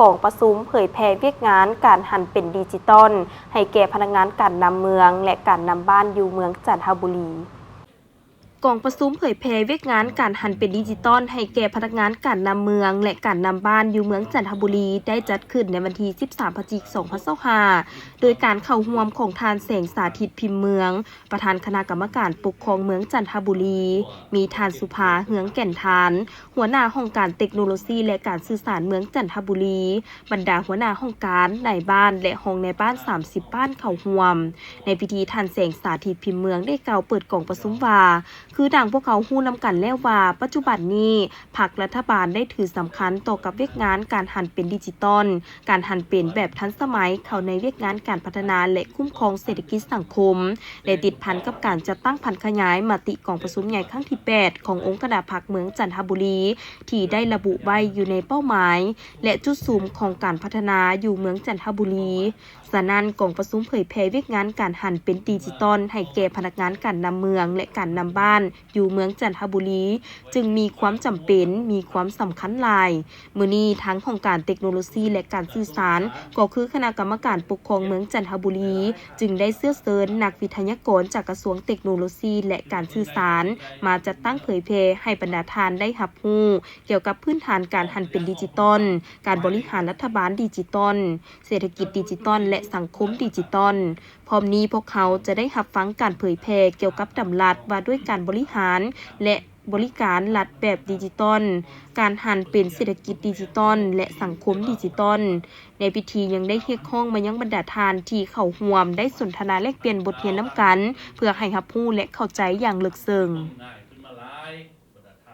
ກອງປະຊຸມເຜີຍແຜ່ວຽກງານການຫັນເປັນດິຈິຕອນ ໃຫ້ແກ່ພະນັກງານການນຳເມືອງ ແລະ ການນຳບ້ານຢູ່ເມືອງຈັນທະບູລີ. ກອງປະຊຸມເຜີຍແຜ່ວຽກງານການຫັນເປັນດິຈິຕອນ ໃຫ້ແກ່ພະນັກງານການນຳເມືອງ ແລະ ການນຳບ້ານຢູ່ເມືອງຈັນທະບູລີ ໄດ້ຈັດຂຶ້ນໃນວັນທີສິບສາມ ພະຈິກ ສອງພັນຊາວຫ້າ ໂດຍການເຂົ້າຮ່ວມຂອງທ່ານ ແສງສາທິດ ພິມເມືອງ ປະທານຄະນະກຳມະການປົກຄອງເມືອງຈັນທະບູລີ, ມີທ່ານ ສຸພາ ເຮືອງແກ່ນທານ ຫົວໜ້າຫ້ອງການເຕັກໂນໂລຊີ ແລະ ການສື່ສານເມືອງຈັນທະບູລີ, ບັນດາຫົວໜ້າຫ້ອງການ, ນາຍບ້ານ ແລະ ຮອງນາຍບ້ານສາມສິບບ້ານເຂົ້າຮ່ວມ. ໃນພິທີ ທ່ານ ແສງສາທິດ ພິມເມືອງ ໄດ້ກ່າວເປີດກອງປະຊຸມວ່າ, ຄືດັ່ງພວກເຮົາຮູ້ນຳກັນແລ້ວວ່າ ປັດຈຸບັນນີ້ ພັກລັດຖະບານໄດ້ຖືສຳຄັນຕໍ່ກັບວຽກງານການຫັນເປັນດິຈິຕອນ, ການຫັນເປັນແບບທັນສະໄໝເຂົ້າໃນວຽກງານການພັດທະນາ ແລະ ຄຸ້ມຄອງເສດຖະກິດສັງຄົມ ແລະ ຕິດພັນກັບການຈັດຕັ້ງຜັນຂະຫຍາຍມະຕິກອງປະຊຸມໃຫຍ່ຄັ້ງທີແປດ ຂອງອົງຄະນະພັກເມືອງຈັນທະບູລີ ທີ່ໄດ້ລະບຸໄວ້ຢູ່ໃນເປົ້າໝາຍ ແລະ ຈຸດສຸມຂອງການພັດທະນາຢູ່ເມືອງຈັນທະບູລີ. ສະນັ້ນ, ກອງປະຊຸມເຜີຍແຜ່ວຽກງານການຫັນເປັນດິຈິຕອນໃຫ້ແກ່ພະນັກງານການນຳເມືອງ ແລະ ການນຳບ້ານຢູ່ເມືອງຈັນທະບູລີ ຈຶ່ງມີຄວາມຈຳເປັນ, ມີຄວາມສຳຄັນຫຼາຍ. ມື້ນີ້, ທາງຫ້ອງການເຕັກໂນໂລຊີ ແລະ ການສື່ສານ ກໍຄືຄະນະກຳມະການປົກຄອງເມືອງຈັນທະບູລີ ຈຶ່ງໄດ້ເຊື້ອເຊີນນັກວິທະຍາກອນຈາກກະຊວງເຕັກໂນໂລຊີ ແລະ ການສື່ສານ ມາຈັດຕັ້ງເຜີຍແຜ່ໃຫ້ບັນດາທ່ານໄດ້ຮັບຮູ້ ກ່ຽວກັບພື້ນຖານການຫັນເປັນດິຈິຕອນ, ການບໍລິຫານລັດຖະບານດິຈິຕອນ, ເສດຖະກິດດິຈິຕອນ ແລະ ສັງຄົມດິຈິຕອນ. ພ້ອມນີ້, ພວກເຮົາຈະໄດ້ຮັບຟັງການເຜີຍແຜ່ກ່ຽວກັບດຳລັດວ່າດ້ວຍການບໍລິຫານ ແລະ ບໍລິການລັດແບບດິຈິຕອນ, ການຫັນເປັນເສດຖະກິດດິຈິຕອນ ແລະ ສັງຄົມດິຈິຕອນ. ໃນພິທີຍັງໄດ້ຮຽກຮ້ອງມາຍັງບັນດາທ່ານທີ່ເຂົ້າຮ່ວມໄດ້ສົນທະນາແລກປ່ຽນບົດຮຽນນຳກັນ ເພື່ອໃຫ້ຮັບຮູ້ ແລະ ເຂົ້າໃຈຢ່າງເລິກເຊິ່ງ.